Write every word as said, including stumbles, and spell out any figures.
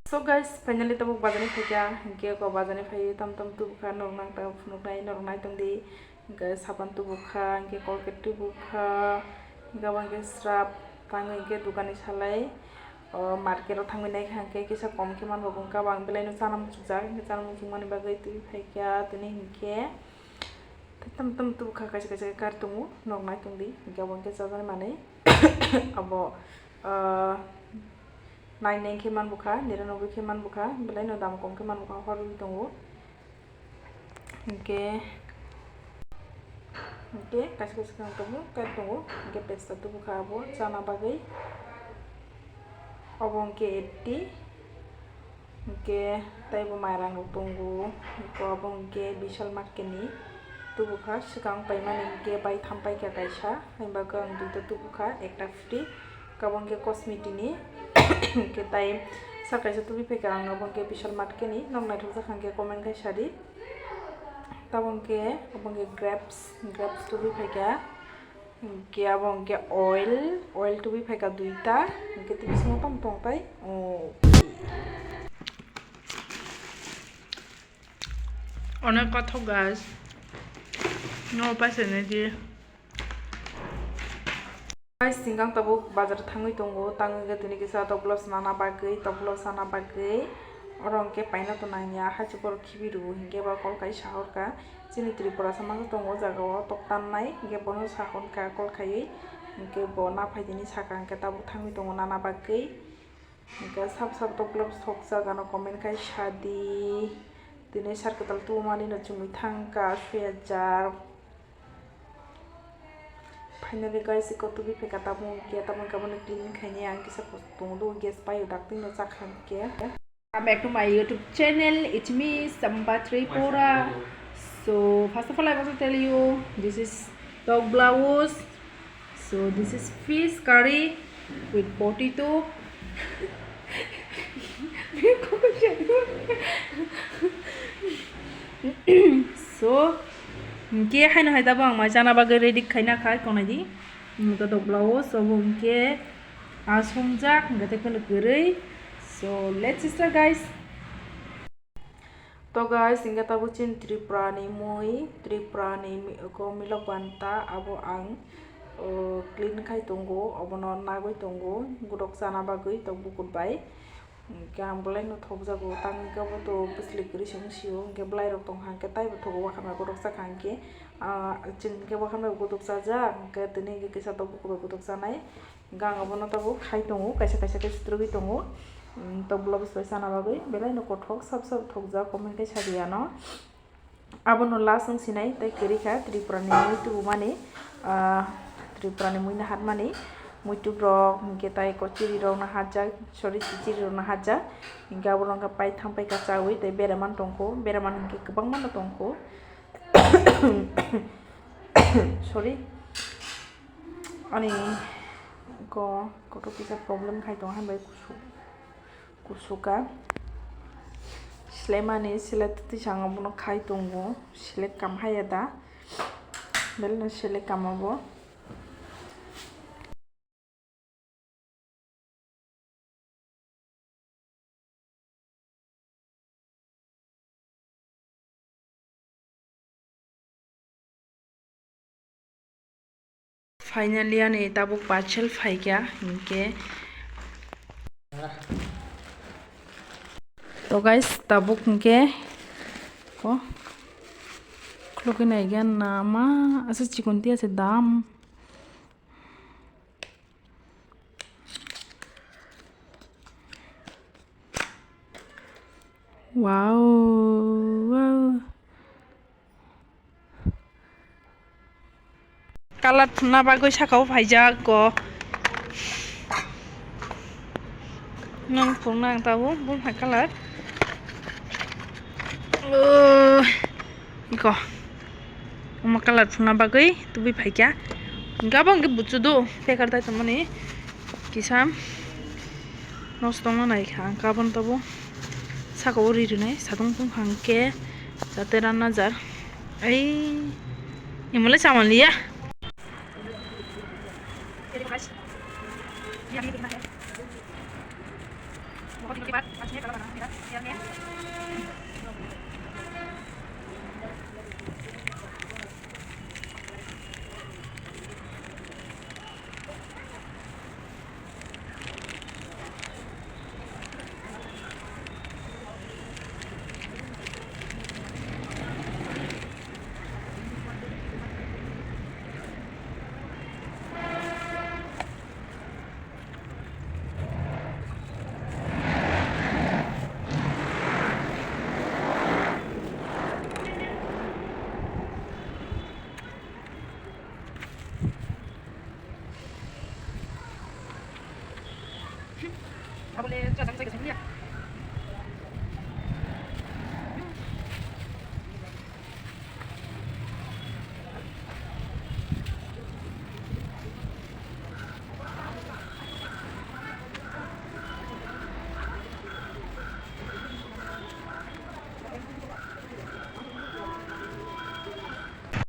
So guys, finally tabuk bazar ni phaikha, hinkhe ko bazar ni phaiwi tam tam tubukha, norok nang ta phunuknai, norok naitongdi, hinkhe sapan tubukha, hinkhe Colgate tubukha, hinkhe abo hinkhe srap tangwi hinkhe dukani salai, o market o thangwi naikha hinkhe kisa kom khe manrok wngkha, bo ang belaino chana muchukjak, hinkhe chana muchukmani bagwi twi phaikha, tini hinkhe tam tam tubukha, kaisa kaisa khe kar tongo, norok naitongdi, hinkhe abo hinkhe chajaknai manwi abo. Ah, nine nine khe manbukha, niranoboi khe manbukha, belaino dam kom khe manbukha, horwi tongo. Hinkhe, hinkhe kaisa kaisa khe tongo, khe tongo, hinkhe pesta tubukha abo chana bagwi. Obo hinkhe eighty. Hinkhe teibo mairang rok tongo, hinkhe obo hinkhe Vishal Market ni tubukha, swkang paimani hinkhe bai tham paikha kaisa, haibagwi ang duita tubukha, ekta free, abo hinkhe Cosmeti ni, hinkhe tai sal kaisa tubui phaikha ang, obo hinkhe Vishal Market ni, nok naithokjak hinkhe comment khai sadi, tabo hinkhe obo hinkhe grapes, grapes tubui phaikha. Hinkhe abo hinkhe oil, oil tubui phaikha duita, hinkhe tei bisingo tamo tong tai, o. Onek kothok guys, no paisa nai di. Guys, singkang tabuk bazar thangwi tongo, tangwi khe tini kisa tokblops nana bagwi, tokblops sana bagwi. Oro hinkhe paina to nangya, hachi borok khibi rwo hinkhe ba kol kai sahorkha. Chini Tripura sama khe tongo o jaga o tok tannai, hinkhe bono sahonkha kol khaiwi, hinkhe bo naphai tini saka hinkhe tabuk thangwi tongo nana bagwi. Hinkhe sab sab tokblops sokjak ano comment khai sadi. Tini sar kwtal tubumani no chumui thangkha sui hajar. Finally guys, iko tubui phaikha tabuk hinkhe tabuk hinkhe abono clean khainai ang kisa tongo gas paio dakti no chakha hinkhe. Welcome back to my YouTube channel. It's me, Samba Tripura. So, first of all, I want to tell you, this is dog blouse. So, this is fish curry with potato. So, hinkhe haino hai tabuk ang mai chana bagwi ready khaina kha, konai di. Hinkhe dog blouse, so, bo hinkhe. Ah, songjak, hinkhe tei kheno kwrwi. So, let's start, guys. To, guys, hinkhe tabuk chini Tripura ni mui, Tripura ni mi-, ko milok banta, abo ang, o, clean khai tongo, obono nagwi tongo, godok chana bagwi, to, bukur bai. Hinkhe ang belaino thokjago, tangwi khe bo to bwsli kwrwi se wng sio, hinkhe belairok tongkha hinkhe taibo thogo, wakhambai godok chakha hinkhe, ah, chwng hinkhe wakhambai godok chajak, hinkhe tini hinkhe kisa to bukur bai godok chanai. Gang abono tabuk khai tongo, kaisa kaisa khe sutrugwi tongo. Tok blouse bai sana bagwi belai no kothok sap sap thokjak, comment khe sadi ano. Abono last wng sinai tei kwrwi kha Tripura ni mui tubumani, ah, Tripura ni mui naharmani muitub rok hinkhe tai kochiri rok naharjak, sorry, chichiri rok naharjak. Hinkhe abo rok wngkha paitham paikha chawi tei beraman tongkho, beraman hinkhe kwbangma no tongkho. Sorry. Ani ko kotor kisa problem khai tongo, hambai kusu, kusuka. Silaimani silai twi sango bono khai tongo, silai kam haya da. Belno silai kama bo. Finally, ani tabuk parcel phaikha, hinkhe. To guys, tabuk hinkhe ko khulugwi naikhe nama asa chikon tiya se dam. Wow, wow. Color phunna bagwi sakao phaijak ko. Nang phunna ang tabuk bumha color. Oh. Iko. Omo colour phunna bagwi tubui phaikha. Gabang khe buchu do, packer dai tongmani. Kisa nosto wngna naikha ang kabon tabo. Saka o ri rwnai, satung phung hang khe jate ranna jar. Ai, imole chamaliya. Abole jajak jajak sini ya.